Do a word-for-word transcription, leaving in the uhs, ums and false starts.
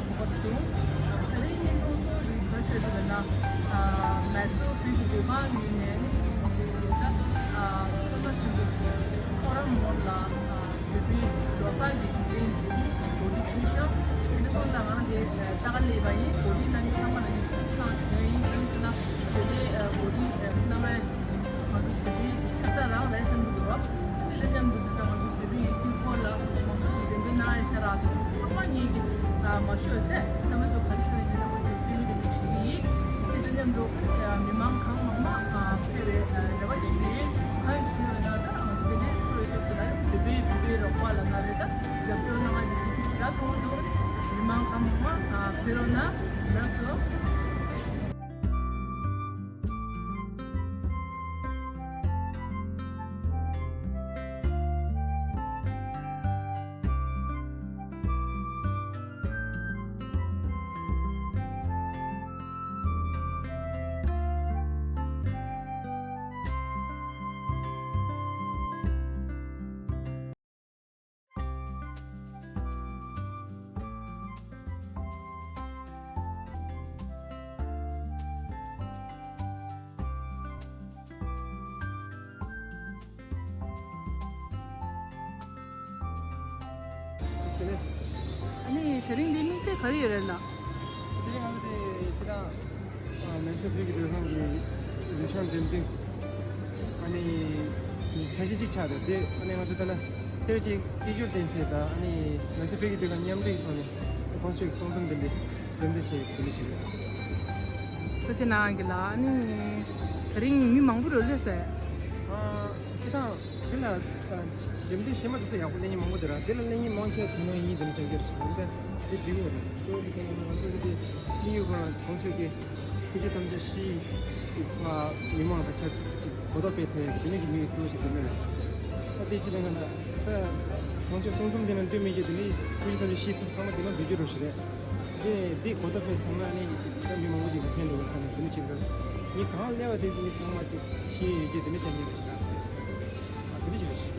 བྱུང་། ད་རིང་ཉིན་ཐོག་ཏུ་རིག་ག་ཆེད་དུ་ལ་ན། མལ་གྲོ་བོད་ཀྱི་འདོད་པ་ཉིད་ནས་ནི་ད་སེམས་པ་ཆེན་པོ་ཁོ་རང་མོ་ལ་བོད་པའི་ལོ་གསར་གྱི་དུས་ཆེན་གྱི་གོ་སྒྲིག་ཞུས་ཤག་དེ་འདྲ་སོང་ཙང་ང་དེ་ལྟ་ག་སླེབས་པ་ཡིན། གོ་སྒྲིག་གནང་མཁན་ཚང་མ་ལ་ནི་ཐུགས་རྗེ་ཆེ་ཞུ་ཡ་ཡིན། རིང་དུ་ན་བོད་པའི་གོ་སྒྲིག་གནང་ཡ། ང་ཚོ་བོད་པའི་ཁ་ས་རང་རེད་བསམ་གྱི་འདུག་བ། དེ་ལས་མཉམ་དུ་དེ་ལྟར་ང་ཚོ་བོད་པའི་ཡིག་རྒྱུགས་སྐོར་ལ་མང་པོ་ཞིག་འགྲེམས་སྤེལ་གནང་ཡ་ཤར་བ་དང་། ཚང་མ་ངེད་ཀྱི་མ་ཤོད་ཚེ་རྣམ་པ་ཚོ་ག་རེ་ཟེར་ན་ཡིན་ན་ང་ཚོ་བོད་པའི་རིག་གནས་ཤིག་ཡིན། དེ་དང་མཉམ་དུ་མི་མང་གང་མང་མང་ཕེབས་པའི་རེ་བ་ཞུ་གི་ཡོད། གང་ཡིན་ཞུས་ན་ད་དེ་འདྲའི་འཚོ་བའི་སྐབས་སུ་ལ་བོད་པའི་བོད་པའི་རོགས་པ་ལ་ང་རེ་ད་རྒྱབ་སྐྱོར་གནང་བ་ཞིག་ཞེ་དྲག་མཐོང་གི་འདུག་མི་མང་གང་མང་མང་ཕེབས་རོགས་གནང་། ལགས་སོ། ཨ་ནི་དེ་རིང་འདི་དམིགས་བསལ་ག་རེ་ཡོད་རེད་ལགས། དེ་རིང་ང་ཚོ་དེ་ཕྱི་དྲོ་ཨ་མེ་སོར་བོད་ཀྱི་སྡོད་ཁང་གི་ལུས་ཤམ་འགྲེམས་སྟོན། ཨ་ནི་འཆར་གཞི་གཅིག་ཆགས་འདུག་དེ་ཨ་ནི་ང་ཚོ་ད་ལྟ་སེར་བྱེས་སྐད་སྒྱུར་སྟོན་ཚད་དང་ཨ་ནི་མེ་སོར་བོད་ཀྱི་སྡོད་ཁང་མཉམ་འབྲེལ་གྱི་ཐོག་ནས་ཁོང་ཚོའི་གསུང་རྩོམ་འདི་འདྲ་འགྲེམས་སྟོན་བྱས་འདི་འདྲ་ཞིག་རེད། ཐུགས་རྗེ་གནང་གི་ལགས། ཨ་ནི་དེ་རིང་མི་མང་པོ་རེད་སླེབས་སོང་། ཨ་སྤྱིར་བཏང་འདི་ལ་འགྲེམས་སྟོན་གཞན་པ་དེ་ཚོ་ཡག་པོ་གློག་བརྙན་མང་པོ་འདུག་ར། འདི་ལ་གློག་བརྙན་མང་ཆེ་དོ་སྣང་ཡིན་དེ་འདྲ་སྟོན་གྱི་རེད་ཞུ་གི་རེད། དེ་འགྲིག་གི་རེད། གཙོ་བོ་དེ་དེ་ལ་ང་ཚོ་གི་དེ་དམིགས་ཡུལ་ཁོ་རང་ཁོང་ཚོས་ཀྱི་ཐུགས་རྗེ་དམ་བཅའ་བཞི་ཅིག་ཕ་མི་མང་ལ་ཆ་ཅིག་གོ་རྟོགས་སྤེལ་ཐུབ་ཡ་གི་དེ་ནས་ཀྱི་དམིགས་ཡུལ་གཙོ་བོ་ཞིག་དེ་འདྲ་རེད། ད་དེ་ཕྱི་ལ་ང་ལ་ད་ཁོང་ཚོའི་གསུང་རྩོམ་དེ་ནང་འདུས་མེད་ཀྱི་དེ་ནས་ཐུགས་རྗེ་དམ་བཅའ་བཞི་ཚང་མ་དེ་ནང་འདུས་རྒྱུ་རོ་ཞིག་རེད། དེ་དེ་གོ་རྟོགས་སྤེལ་ཚང་མ་ནས་ཅིག་ད་མི་མང་པོ་ཅིག་ལ་ཕན་འགྲོ་གི་བསམ་ནས་དེ་ནས་ཅིག་རེད། མི་གང་སླེབས་པ་དེ་དེ་ནས་ཚང་མ་ཅིག་ཤེས་ཡོད་ཀྱི་དེ་ནས་ཆ་ཉེ་རེ་ཞིག་ར། ཨ་དེ་ནས་ཞིག་རེ་ཞིག་